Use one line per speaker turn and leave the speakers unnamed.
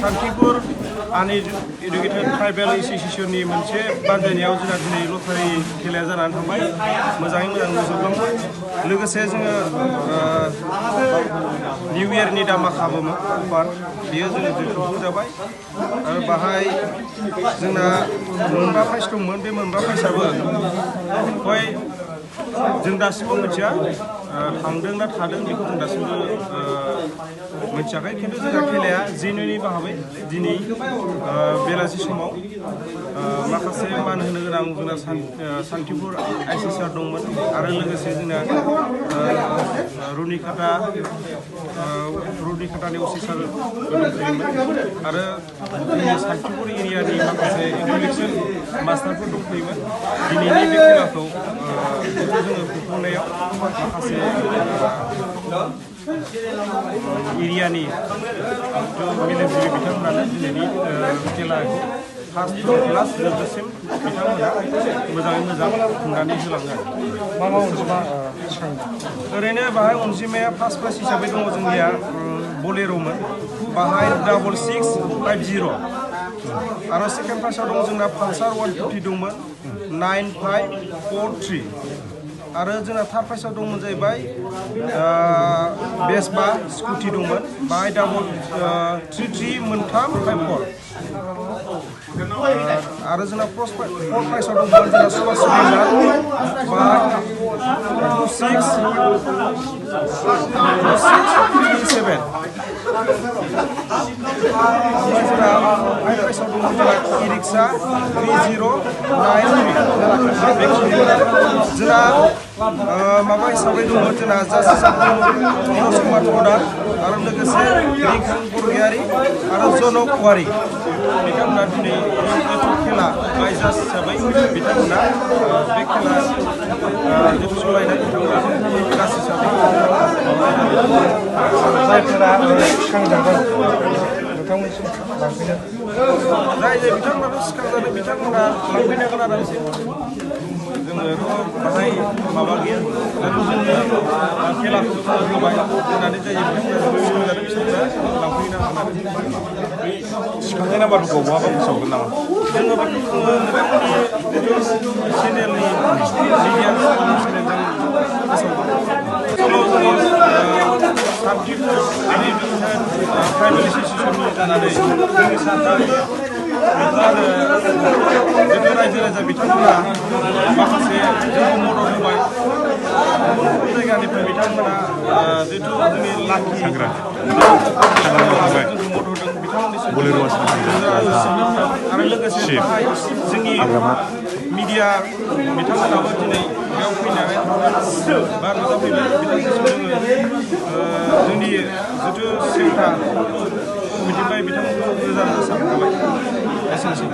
Santipur आनएडुकेटेड tribal एसोसिएशननि मोनसे बानजायनायाव जोंहा दिनै लटारि खेलाया जानानै थांबाय मोजाङै मोजां नुजोबलांबाय लोगोसे जोङो निउ इयारनि दामाखाबोमोन अफार बेयो जोङो जोबोद जाबाय आरो बाहाय जोंना मोनबा प्राइज दंमोन बे मोनबा प्राइजआबो गय जों दासिमबो मिथिया थांदों ना थादों बेखौ जों दासिमबो मिथियाखै खिन्थु जोंहा खेलाया जेनुइनलि भाबै दिनै बेलासि समाव माखासे मान होनो गोनां जोंना सान्तिपुर आइसिएसआर दंमोन आरो लोगोसे जोंना रुनिकाटानि अफिसार दंफैयोमोन आरो जोंनि सान्तिपुर एरियानि माखासे इन्टेलेक्सुवेल मास्टारफोर दंफैयोमोन दिनैनि बे खेलाखौ जोङो खुंफुंनायाव माखासे एरियानि मेलेमजिबि बिथांमोनानो दिनैनि खेलाखौ फार्स्ट लास्ट जोबजासिम बिथांमोना मोजाङै मोजां खुंनानै होलाङो मा अनजिमा ओरैनो बाहाय अनजिमाया फार्स्ट प्राइज हिसाबै दङ जोंनिया बलेर'मोन बाहाय 6650 आरो सेकेन्ड प्राइजआव दङ जोंना पालसार 150 दंमोन 9543 आरो जोंना थार्ड प्राइजआव दंमोन जाहैबाय बेसबा स्कुटि दंमोन बाहाय 33 मोनथाम 54 आरो जोंना फर्थ प्राइजआव दंमोन जोंना सुभाष सुरेन्द्र बाहाय 2637 ओमफ्राय जोंना फाइभ प्राइजआव दंमोन जोंना इ रिक्सा 3093 जोंना माबा हिसाबै दंमोन जोंना जास्टिस मनज कुमार प्रधान आरो लोगोसे रिंखां बरगयारि आरो जनक औवारि बिथांमोना दिनै खेला बाय जाज हिसाबै बिथांमोना बे खेला जिथु सालायनाय बिथांमोना जाज हिसाबै जायफोरा थिखांजागोन नोंथांमोनसिम लांफैनो जाय बिथांमोना सिखांजादों बिथांमोना लांफैनांगोन आरो जोङोथ' बाहाय माबा गैया जोङो खेलाखौ होबाय होनानै जायो बिथांमोना सिखांजादों बिसोरना लांफैनो हागोन सिखांनाय नाम्बारफोरखौ बहाबा फोसावगोन नामा जोङो बेखौ नोंथांमोननि चेनेलनि मिडिया चेनेलजों फोसावगोन सान्तिपुर आनएडुकेटेड ट्राइबेल एसोसिएशननि जानानै जोंनि सानथालि जिथु रायजो राजा बिथांमोना माखासे जोंखौ मदद होबाय गुबुन गुबुन जायगानिफ्राय बिथांमोना जिथु जोंनि लाखि जोंखौ मदद होदों बिथांमोननिसिम आरो लोगोसे बाहाय जोंनि मिडिया बिथांमोनाबो दिनै बेयाव फैनानै बा नुजाफैबाय बिथांमोननिसिम जोङो जोंनि जिथु सेंग्रा कमिटिनिफ्राय बिथांमोनखौ रोजा रोजा साबायखर थाबाय एसेनोसै